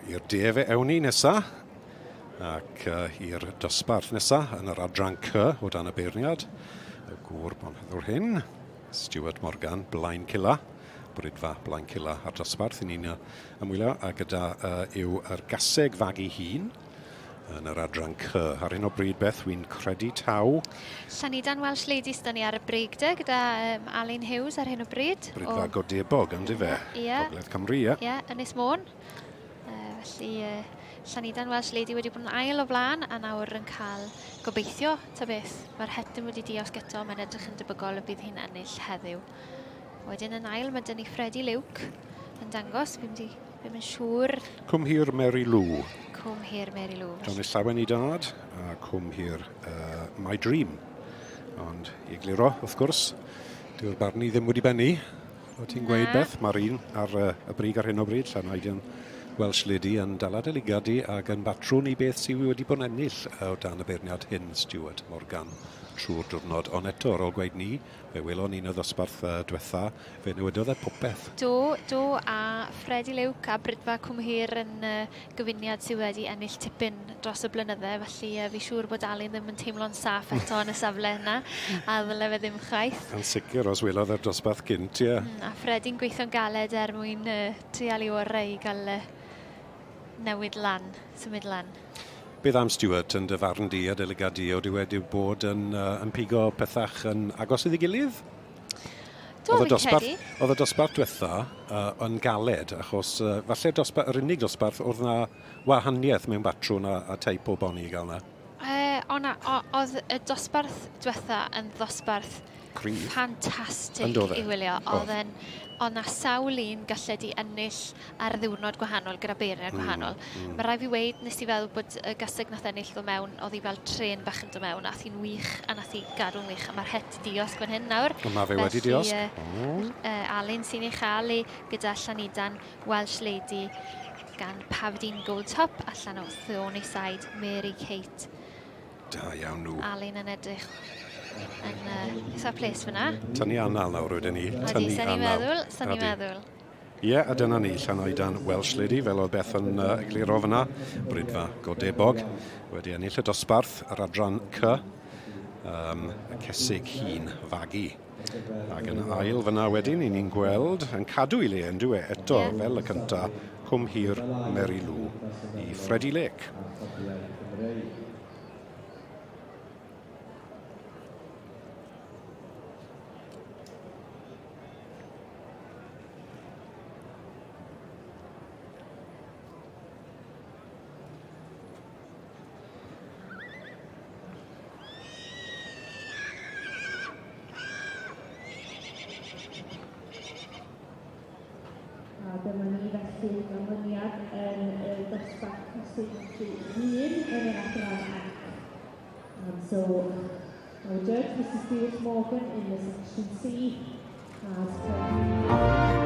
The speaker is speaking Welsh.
I'r de fe ewn ni nesa, ac uh, i'r dosbarth nesa yn yr adran C o dan y beirniad, y gŵr bonheddwr hyn, Stuart Morgan, Blaen Cilla, Brydfa Blaen Cilla ar dosbarth i ni'n ymwylio a gyda uh, yw yr gaseg fagu hun yn yr adran C. Ar hyn o bryd, Beth, wy'n credu taw... Llanidan Welsh Ladies, da ni ar y brig de, gyda um, Alun Hughes ar hyn o bryd. Brydfa o... Godebog, ynddi fe? Ie. Yeah. Gogledd Cymru, ie. Ie, yeah, Ynys Môn. Uh, felly, uh, Llanidan Welsh Lady wedi bod yn ail o flaen a nawr yn cael gobeithio, ta beth, mae'r hetyn wedi diosg eto, mae'n edrych yn debygol y bydd hi'n ennill heddiw. Wedyn yn ail mae dyn ni Freddie Luke yn dangos, fi'n di, ddim yn siŵr. Cwm Hir Mary Lou. Cwm Hir Mary Lou. Johnny Llawen i dad a Cwm Hir uh, My Dream. Ond i egluro, wrth gwrs, dyw'r barnu ddim wedi bennu. O ti'n gweud Beth, mae'r un ar uh, y brig ar hyn o bryd, Llanaedion Welsh Lady yn dala dy ligad di ac yn batrwn i beth sydd wedi bod yn ennill o dan y beirniad hyn, Stuart Morgan, trwy'r diwrnod. Ond eto, ar ôl gweud ni, fe welon ni'n y ddosbarth uh, diwetha, fe newidodd e popeth. Do, do, a Freddie Luke a Brydfa Cwmhir yn uh, gyfuniad sydd wedi ennill tipyn dros y blynydde, felly uh, fi siŵr bod Alun ddim yn teimlo'n saff eto yn y safle yna, a ddyle fe ddim chwaith. Yn sicr, os welodd e'r dosbarth gynt, ie. Yeah. Mm, a Freddie'n gweithio'n galed er mwyn uh, trial i orau i gael uh, newid lan, symud lan. Beth am Stuart yn dy farn di a dy lygad di, oeddi wedi bod yn, uh, yn pigo pethach yn agos iddi gilydd? Do, fi'n credu. Oedd y dosbarth diwetha uh, yn galed, achos uh, falle dosbarth, yr unig dosbarth oedd na wahaniaeth mewn batrwn a, a teip o boni i gael na. Uh, ona, oedd y dosbarth diwetha yn ddosbarth Cryf. Ffantastig i wylio. Oedd e'n... Oedd 'na sawl un gallai di ennill ar ddiwrnod gwahanol gyda beirniad mm, gwahanol. Mm. Mae rhaid fi weud, nes i feddwl bod y gaseg nath ennill ddod mewn, oedd hi fel tren bach yn dod mewn, ath hi'n wych a nath hi gadw'n wych. A mae'r het diosg fan hyn nawr. Mae fe wedi diosg. Felly, uh, uh, Alun sy'n ei chael ei gyda Llanidan Welsh Lady gan Pavdin Gold Top allan o Thorny Side Mary Kate. Da iawn nhw. Alun yn edrych yn uh, eitha ples fyna. Tynnu anal nawr wedyn ni. Tynnu anal. Sa'n meddwl, sa'n ni'n meddwl. Ie, yeah, a dyna ni, Llanoedan Welsh Lady, fel oedd Beth yn uh, egluro fyna, Brydfa Godebog, wedi ennill y dosbarth yr adran C, um, y cesig hun fagu. Ac yn ail fyna wedyn, i ni'n gweld, yn cadw i le yn dyw e, eto, yeah. fel y cynta, Cwm Hir Mary Lou i Freddie Lake. A dyma ni felly ganlyniad yn y dosbarth cysylltu hun yn yr adran F. And so our judge, Mr Stuart Morgan, in the section C, has